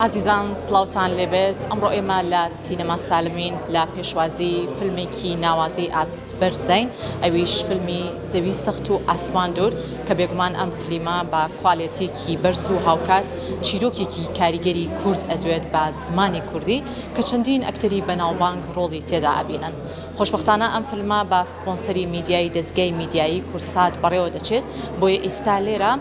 ئازیزان سڵاوتان لێبێت ئەمڕۆ ئێمە لە سینەما سالمین لە پێشوازی فیلمێکی ناوازەی ئاست بەرزین ئەویش فیلمی زەوی سەخت و ئاسمان دوور کە بێگومان ئەم فلیمە بە کوالێتیەکی بەرز و هاوکات چیرۆکێکی کاریگەری کورد ئەدوێت بە زمانی کوردی کە چەندین ئەکتەری بەناوبانگ ڕۆڵی تێدا ئەبینن خۆشبەختانە ئەم فیلمە بە سپۆنسەری میدیایی دەزگای میدیایی کورسات بەڕێوە دەچێت بۆیە ئیستا لێرە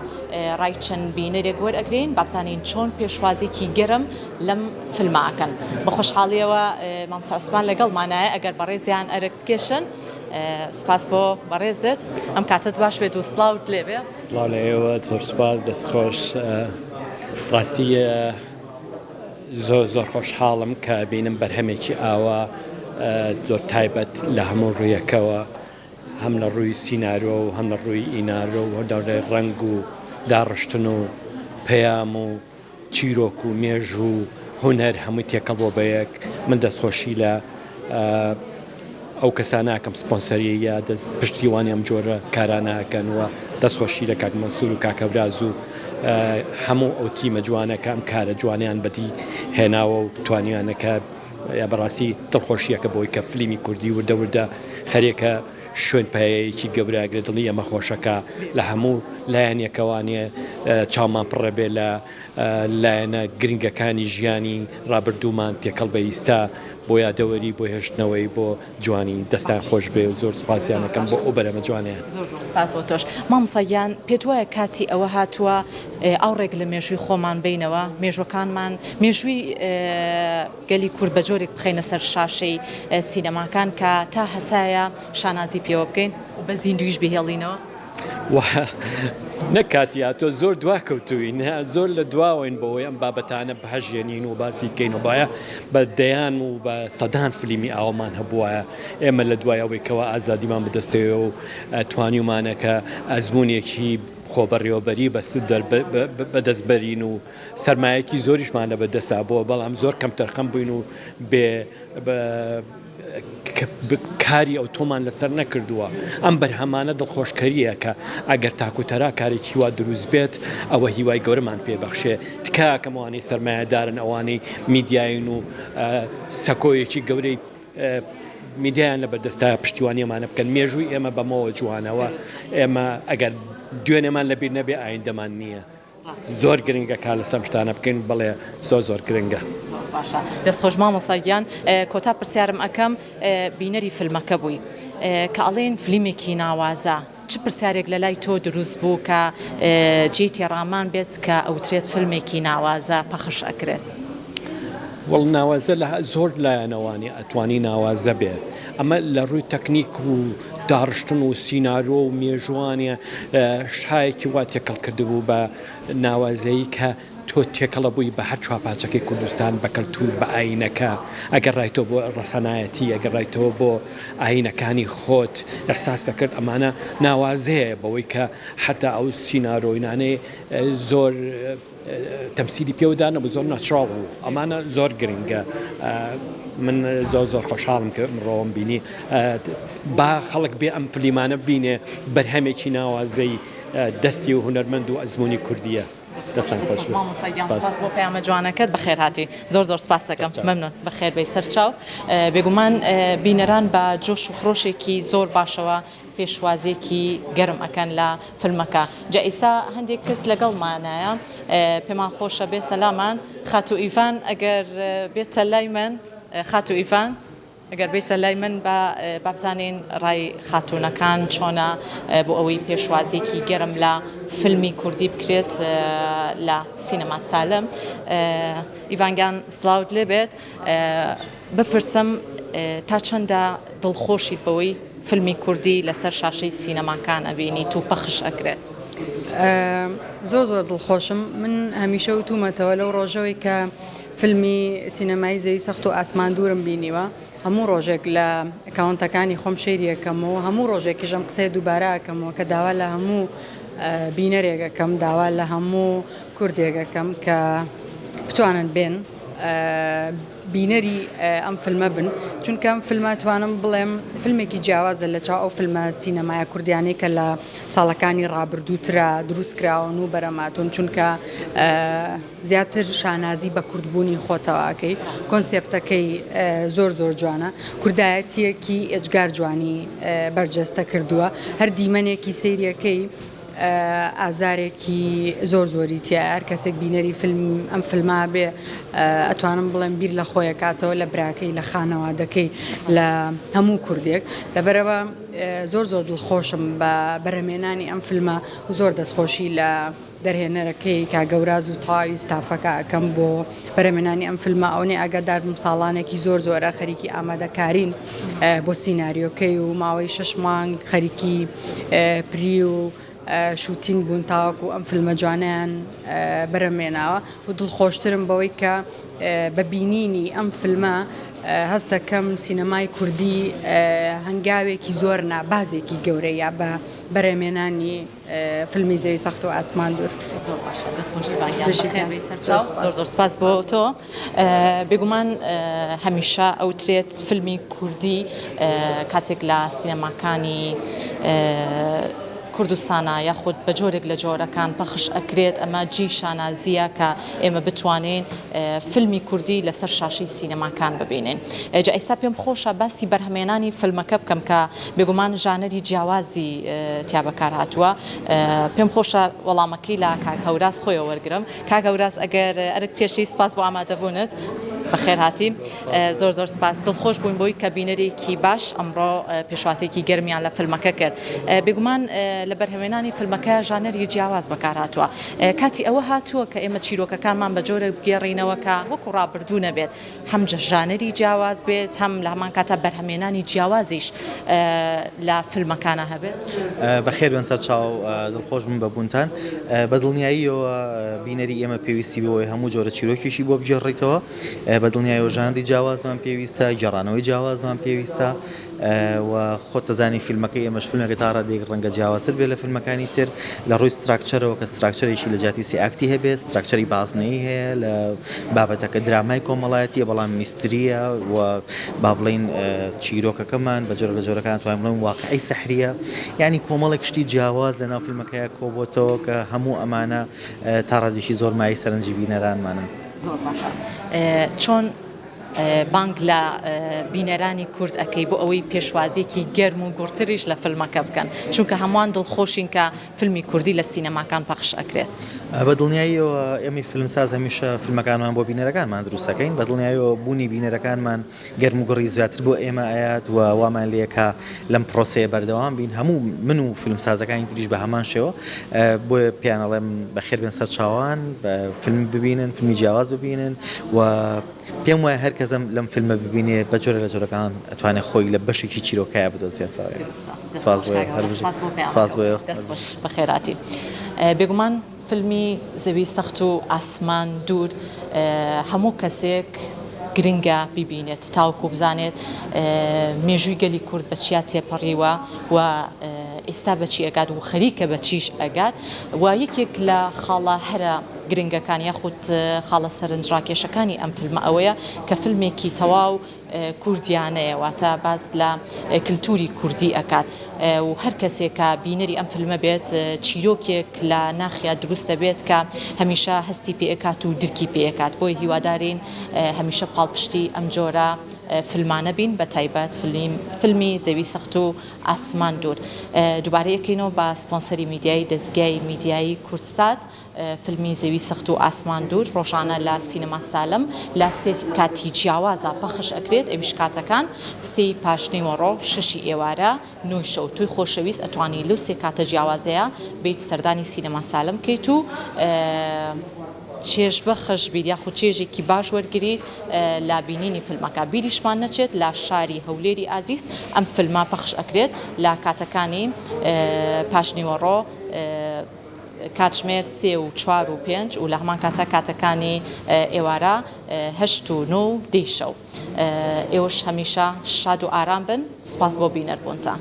ڕای چەند بینەرێک وەرئەگرین با بزانین چۆن پێشوازێکی گەرم لەم فیلمە ئەکەن. بە خۆشحاڵیەوە مامۆستا عوسمان لەگەڵمانایە ئەگەر بەڕێزیان ئەرک بکێشن. سپاس بۆ بەڕێزت ئەم کاتەت باش بێت و سڵاوت لێبێ. سڵاو لە ئێوە زۆر سپاس دەست خۆش ڕاستی زۆر زۆر خۆشحاڵم کە بینم بەرهەمێکی ئاوا زۆر تایبەت لە هەموو ڕوویەکەوە هەم لە ڕووی سینارۆ و هەم لە ڕووی ئینارۆ و هەم ڕەنگ و داڕشتن و پەیام و چیرۆک و مێژوو و هونەر هەمووی تێکەڵ بۆ بەیەک من دەستخۆشی لە ئەو کەسانە ئەکەم سپۆنسەری یا دەست پشتیوانی ئەم جۆرە کارانە ئەکەن و دەستخۆشی لە کاک مەنسوور و کاک هەوراز و هەموو ئەو تیمە جوانە کە ئەم کارە جوانیان بەدی هێناوە و توانیانە کە یا بەڕاستی دڵخۆشیەکە بۆی کە فلیمی کوردی وردە وردە خەرێکە شوێن پایەیەکی گەورە ئەگرێ دڵی ئێمە خۆشەکە لە هەموو لایەنێکەوانێ چاومان پڕە بێ لە لایەنە گرنگەکانی ژیانی ڕابردوومان تێکەڵ بە ئیستا بۆ یادەوەری بۆ هێشتنەوەی بۆ جوانی دەستان خۆش بێ و زۆر سپاسیان ئەکەم بۆ ئەو بەرهەمە جوانەیان. زۆر زۆر سپاس بۆ تۆش مامۆستا گیان پێت وایە کاتی ئەوە هاتووە ئاوڕێک لە مێژووی خۆمان بەینەوە مێژوەکانمان مێژووی گەلی کورد بە جۆرێک بخەینە سەر شاشەی سینەماکان کە تا هەتایە شانازی پێوە بکەین و بە زیندوویش بهێڵینەوە؟ نەک کاتی هاتووە زۆر دوا کەوتووین زۆر لە دواوەین بەوەی ئەم بابەتانە بهەژێنین و باسی کەین و بایە بە دەیان و بە سەدان فلیمی ئاوامان هەبووایە ئێمە لە دوای ئەوەی کەوا ئازادیمان بەدەستەوە و توانیومانە کە ئەزمونێکی خۆبەڕێوەبەری بەدەست بەرین و سەرمایەکی زۆریشمان لە بەدەسا بووە بەڵام زۆر کەمتەرخەم بووین و بێ کاری ئەوتۆمان لەسەر نەکردووە ئەم بەرهەمانە دڵخۆشکەریە کە ئەگەر تاکوتەرا کارێکی وا دروست بێت ئەوە هیوای گەورەمان پێبەخشێ تکاکەم ئەوانەی سەرمایەدارن ئەوانەی میدیاین و سەکۆیەکی گەورەی میدیایان لە بەردەستایە پشتیوانی ئەمانە بکەن مێژووی ئێمە بەمەوە جوانەوە ئێمە ئەگەر دوێنێمان لەبیر نەبێ ئایندەمان نییە. زۆر گرنگە کار لەسەر ئەم شتانە بکەین بەڵێ زۆر زۆر گرنگە. زۆر باشە دەست خۆش مامۆستا گیان کۆتا پرسیارم ئەکەم بینەری فیلمەکە بووی کە ئەڵێن فلیمێکی ناوازە چ پرسیارێک لە لای تۆ دروست بوو کە جێی تێڕامان بێت کە ئەوترێت فیلمێکی ناوازە پەخش ئەکرێت؟ وەڵ ناوازە لە زۆر لایەنەوانی ئەتوانی ناوازە بێ ئەمە لە ڕووی تەکنیک و داڕشتن و سینارۆ و مێژووانە شایەکی وا تێکەڵ کردبوو بە ناوازەیی کە تۆ تێکەڵە بووی بە هەر چواپاچەکەی کوردستان بە کەلتور بە ئاینەکە ئەگەر ڕایتەوە بۆ ڕەسەنایەتی ئەگەر ڕایتەوە بۆ ئاینەکانی خۆت ئەحساس دەکرد ئەمانە ناوازەیە بەوەی کە حتا ئەو سینارۆینانەی زۆر تەمسیلی پێوە دانەبوو زۆر natural بوو ئەمانە زۆر گرنگە من زۆر زۆر خۆشحاڵم کە ئەمڕۆم بینی با خەڵک بێ ئەم فلیمانە بینێ بەرهەمێکی ناوازەی دەستی و هونەرمەند و ئەزمموی کوردیە دەستان خۆش سپاس بۆ پەیامە جوانەکەت بەخێرهاتی زۆر زۆر سپاس دەکەم مەمنون بەخێر بێی سەرچاو بێگومان بینەران بە جۆش و خرۆشێکی زۆر باشەوە پێشوازیەکی گەرم ئەکەن لە فلمەکە جا ئیسا هەندێک کەس لەگەڵمانایە پێمان خۆشە بێتە لامان خاتوو ئیڤان ئەگەر بێتە لای من خاتوو ئیڤان ئەگەر بێتە لای من با بابزانین ڕای خاتوونەکان چۆنە بۆ ئەوەی پێشوازیەکی گەرم لە فیلمی کوردی بکرێت لە سینەما سالم ئیڤانگان سلااوت لێبێت بپرسم تا چەندە دڵخۆشیت بەوەی فیلمی کوردی لەسەر شاشەی سینەماکان ئەبینیت و پەخش ئەکرێت؟ زۆر زۆر دڵخۆشم من هەمیشە وتومەتەوە لەو ڕۆژەوەی کە فیلمی سینەمایی زەوی سەخت و ئاسمان دوورم بینیوە هەموو ڕۆژێک لە ئەکاونتەکانی خۆم شەیری ئەکەمەوە هەموو ڕۆژێکیش ئەم قسەیە دووبارە ئەکەمەوە کە داوا لە هەموو بینەرێک ئەکەم داوا لە هەموو کوردێک ئەکەم کە بتوانن بێن. بینەری ئەم فیلمە بن چونکە ئەم فیلمە توانم بڵێم فیلمێکی جیاوازە لە چاو ئەو فیلمە سینەمایە کوردیانەی کە لە ساڵەکانی ڕابردووترا دروست کراون و بەرەماتون چونکە زیاتر شانازی بە کوردبوونی خۆتەوە ئەکەی کۆنسێپتەکەی زۆر زۆر جوانە کوردایەتیەکی ئێجگار جوانی بەرجەستە کردووە هەر دیمەنێکی سەیریەکەی ئازارێکی زۆر زۆری تیایە هەر کەسێک بینەری فیلم ئەم فیلمە بێ ئەتوانم بڵێم بیر لە خۆی کاتەوە لە براکەی لە خانەوادەکەی لە هەموو کوردێک لەبەرەوە زۆر زۆر دڵخۆشم بە بەرەمێنانی ئەم فیلمە زۆر دەستخۆشی لە دەرهێنەرەکەی کاک گەوراز و تەواوی ستافەکە ئەکەم بۆ بەرهەمێنانی ئەم فیلمە ئەوەنەی ئاگادار بم ساڵانێکی زۆر زۆرە خەریکی ئامادەکارین بۆ سیناریۆکەی و ماوەی شەش مانگ خەریکی pre و shooting بوون تاوەکو ئەم فیلمە جوانیان بەرهەمێناوە و دڵخۆشترم بەوەی کە بە بینینی ئەم فیلمە هەستەکەم سینەمای کوردی هەنگاوێکی زۆر نا بازێکی گەورەیە بە بەرهەمێنانی فیلمی زەوی سەخت و ئاسمان دوور. زۆر باشە دەست خۆش ئیڤان گیان بەخێر بێی سەرچاو زۆر زۆر سپاس بۆ تۆ بێگومان هەمیشە ئەوترێت فیلمی کوردی کاتێک لە سینەماکانی کوردستانە یاخود بە جۆرێک لە جۆرەکان پەخش ئەکرێت ئەمە جێی شانازیە کە ئێمە بتوانین فیلمی کوردی لەسەر شاشەی سینەماکان ببینین جا ئیستا پێم خۆشە باسی بەرهەمێنانی فیلمەکە بکەم کە بێگومان ژانەری جیاوازی تیا بەکار هاتووە پێم خۆشە وەڵامەکەی لە کاک هەوراز خۆیەوە وەرگرم کاک هەوراز ئەگەر ئەرک پێشی سپاس بۆ ئامادەبوونت بەخێر هاتی زۆر زۆر سپاس دڵخۆش بووین بۆی کە بینەرێکی باش ئەمڕۆ پێشوازێکی گەرمیان لە فیلمەکە کرد بێگومان لە بەرهەمێنانی فیلمەکە ژانەری جیاواز بەکار هاتووە کاتی ئەوە هاتووە کە ئێمە چیرۆکەکانمان بە جۆرێک بگێڕینەوە کە وەکو ڕابردوو نەبێت هەم ژانەری جیاواز بێت هەم لە هەمان کاتا بەرهەمێنانی جیاوازیش لە فیلمەکانە هەبێت. بەخێر بێن سەرچاو دڵخۆش بووم بە بوونتان. بە دڵنیاییەوە بینەری ئێمە پێویستی بەوەیە هەموو جۆرە چیرۆکێکی بۆ بگێڕیتەوە. بە دڵنیایەوە ژانری جیاوازمان پێویستە، گێڕانەوەی جیاوازمان پێویستە. و خۆت دەزانی فیلمەکەی ئێمەش فیلمێکە تا ڕادەیەک ڕەنگە جیاوازتر بێت لە فیلمەکانی تر لە ڕووی structure ەوە کە structure ێکی لە جیاتی سێ ئاکتی هەبێت structure ی بازنەیی هەیە لە بابەتەکە درامای کۆمەڵایەتیە بەڵام mystery یە و با بڵین چیرۆکەکەمان بە جۆرە لە جۆرەکان توانین بڵێن واقعی سەحریە یعنی کۆمەڵێک شتی جیاواز لە ناو فیلمەکەیە کۆبۆتەوە کە هەموو ئەمانە تا ڕادێکی زۆر مایەی سەرنجی بینەرانمانن. زۆر باشە چۆن بانگ لە بینەرانی کورد ئەکەی بۆ ئەوەی پێشوازیەکی گەرم و گوڕتریش لە فیلمەکە بکەن چونکە هەمووان دڵخۆشین کە فیلمی کوردی لە سینەماکان پەخش ئەکرێت. بە دڵنیاییەوە ئێمەی فیلمساز هەمیشە فیلمەکانمان بۆ بینەرەکانمان دروست ئەکەین، بە دڵنیاییەوە بوونی بینەرەکانمان گەرم و گوڕی زیاتر بۆ ئێمە ئەیات و وامان لێ کە لەم پرۆسەیە بەردەوام بین هەموو من و فیلمسازەکانی تریش بە هەمان شێوە بۆیە پێیان ئەڵێم بەخێر بێن سەر چاوان فیلم ببینن فیلمی جیاواز ببینن و پێم وایە هەر کەس لەم فیلمە ببینێ بە جۆرە لە جۆرەکان ئەتوانێت خۆی لە بەشێکی چیرۆکایە بدۆزێتەوە. سپاس بۆ سپاس بۆ بەخێراتی بێگومان فیلمی زەوی سەخت و ئاسمان دوور هەموو کەسێک گرنگە بیبینێت تاوەکو بزانێت مێژووی گەلی کورد بە چیا تێپەڕیوە و ئێستا بەچی ئەگات و خەریکە بە چیش ئەگات و یەکێک لە خاڵە هەرە گرنگەکان یاخود خاڵە سەرنجڕاکێشەکانی ئەم فیلمە ئەوەیە کە فیلمێکی تەواو کوردیانەیە واتە باس لە کلتوری کوردی ئەکات و هەر کەسێک کە بینەری ئەم فیلمە بێت چیرۆکێک لە ناخیا دروست دەبێت کە هەمیشە هەستی پێ ئەکات و درکی پێ ئەکات بۆیە هیوادارین هەمیشە پاڵپشتی ئەم جۆرە فیلمانە بین بە تایبەت فیلمی زەوی سەخت و ئاسمان دوور دووبارە یەکەینەوە بە سپۆنسەری میدیایی دەزگای میدیایی کوردسات. فیلمی زەوی سەخت و ئاسمان دوور ڕۆژانە لە سینەما سالم لە سێ کاتی جیاوازا پەخش ئەکرێت ئەویش کاتەکان، سێی پاشنیوەڕۆ، شەشی ئێوارە، نۆی شەو، تۆی خۆشەویست ئەتوانی لەو سێ کاتە جیاوازەیا بێیت سەردانی سینەما سالم بکەیت و چێژبەخش بیت یاخود چێژێکی باش وەرگریت لە بینینی فیلمەکە بیریشمان نەچێت لە شاری هەولێری ئازیز ئەم فیلمە پەخش ئەکرێت لە کاتەکانی پاشنیوەڕۆ کاتژمێر سێ و چوار و پێنج و لە هەمان کاتا کاتەکانی ئێوارە هەشت و نۆ و دەی شەو. ئێوەش هەمیشە شاد و ئارام بن. سپاس بۆ بینەر بوونتان.